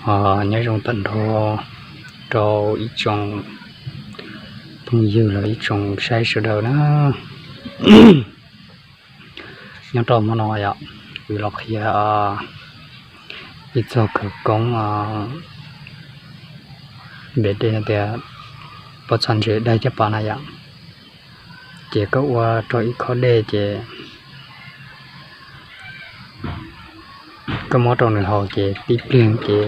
Nyob zoo tag nrho rau ib tsoom phooj ywg los ib tsoom saib sawv daws na. Nyob rau hmo no yom, kuv los qhia ib txog khawv koob npe dej tias pob txha ntses daig caj pas na yom. Ces koj ua rau ib khob dej ces koj muab rau nws haus ces tib pliag ces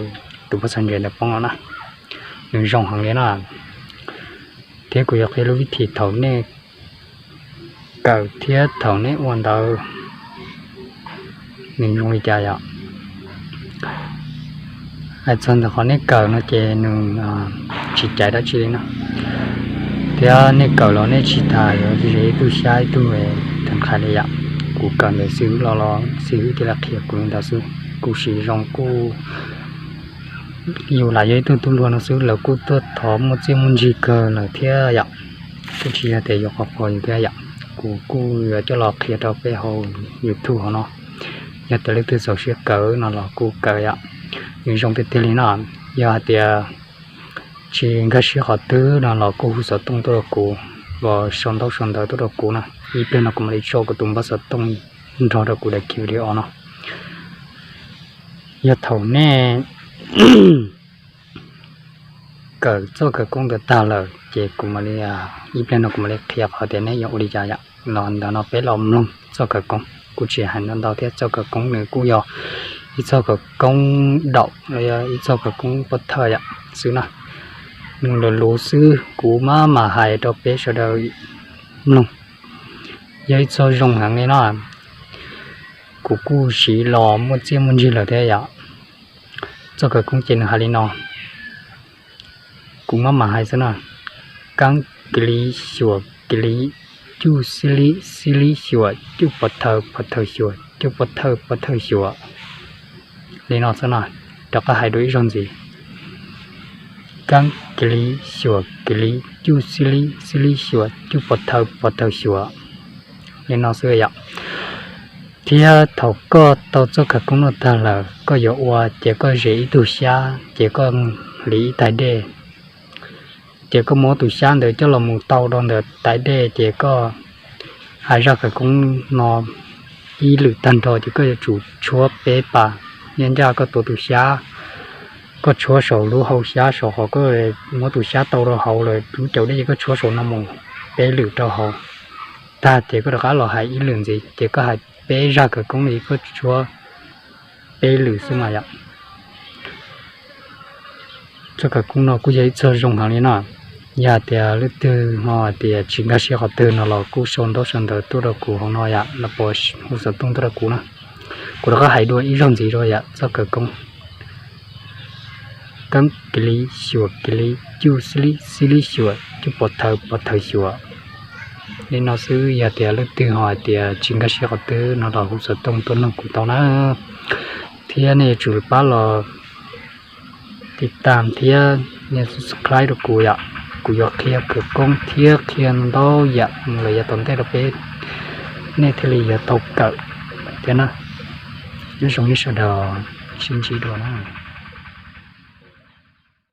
tus pob txha ntses ntawd poob no na. Nws zoo heev li na. Thiab kuv yuav qhia lub vib thim thaum nej kawm thiab thaum nej ua ntawd nws zoo li cas yom. Hais txog ntawm qhov nej kawm no ces nws tsis caiv dab tsi li na. Thiab nej kawm los nej tsis tas yuav ze ib tug xyab ib tug tag nqhis li yom. Kuv kawm ntawm xib hwb los los xib hwb thiaj li qhia kuv li ntawd xwb. Kuj siv zoo kuj yus lam yog ib tug tub hluas no xwb lawv kuj tuaj thov muaj txiaj muaj ntsig kawg lawm thiab yom. Kuj tsis yog tias yuav qhov qhov yus thiab yom. Kuv kuj yuav coj los qhia rau peb hauv YouTube hauv no. Yog tias leej twg txaus siab kawm no los kuj kawm yom. Nws zoo tiag tiag li no. Yog hais tias tsis nkag siab qhov twg no los kuj hu xov tooj tuaj rau kuv, los sau ntaub sau ntawv tuaj rau kuv na. Ib pliag no kuv mam li tso kuv tus npawb xov tooj nrog rau kuv daim video no. Yog thaum nej kawm txoj khawv koob ntawd tag lawm ces kuv mam li, ib pliag no kuv mam li qhia qhov tias nej yuav ua li cas yom. Los ntawm no peb los mloog txoj khawv koob. Kuj tsis hais ntau ntau thiab, txoj khawv koob nws kuj yog ib txoj khawv koob daum los yog ib txoj khawv koob pov thawj yam xwb na. Nws lus luv xwb, kuv maj mam hais rau peb sawv daws mloog. Yog ib txoj zoo heev li no, kuv kuj siv los muaj txiaj muaj ntsig lawm thiab yom. Txoj khawv koob ces nws hais li no, kuv maj mam hais xwb na: kaab kiv li, xyuam kiv li, cuj xib li, xib li xyuam, cuj pov thawj, pov thawj xyuam, cuj pov thawj, pov thawj xyuam. Li no xwb na, rov qab hais dua ib zaug ntxiv: kaab kiv li, xyuam kiv li, cuj xib li, xib li xyuam, cuj pov thawj, pov thawj xyuam. Li no xwb yom. Thiab thaum koj tau txoj khawv koob no tag lawm, koj yuav ua ces koj zes ib tug xyab ces koj hliv ib tais dej. Ces koj muab tus xyab ntawd coj los mus tau rau ntawm tais dej ces koj hais zaj khawv koob no ib lwm tag nrho ces koj yuav tsum tshuab peb pas. Nyob ncaj koj tuav tus xyab, koj tshuab saum lub hau xyab saum qhov koj muab tus xyab tau rau hauv lawm lub caum dej ces koj tshuab saum no mus peb lwm rau hauv. Tag ces koj rov qab los hais ib lwm ntxiv ces koj hais peb zaj khawv koob li koj tshuab peb lwm xwb mas yom. Txoj khawv koob no kuj yog ib txoj zoo heev li no. Yog tias leej twg ho hais tias tsis nkag siab qhov twg no los kuj sau ntaub sau ntawv tuaj rau kuv hauv no yom, los puas hu xov tooj tuaj rau kuv na. Kuv rov qab hais dua ib zaug ntxiv rau yom, txoj khawv koob: kaab kiv li, xyuam kiv li, cuj xib li, xib li xyuam, cuj pov thawj, pov thawj xyuam. Li no xwb, yog tias leej twg ho hais tias tsis nkag siab qhov twg no los hu xov tooj tuaj noog kuv tau na. Thiab nej yuav tsum pab los tiv tam thiab nej subscribe rau kuv yom. Kuv yuav qhia khawv koob thiab qhia ntau yam los yav tom ntej rau peb, nej thiaj li yuav tau kawm thiab na. Nyob zoo nej sawv daws, sib ntsib dua na.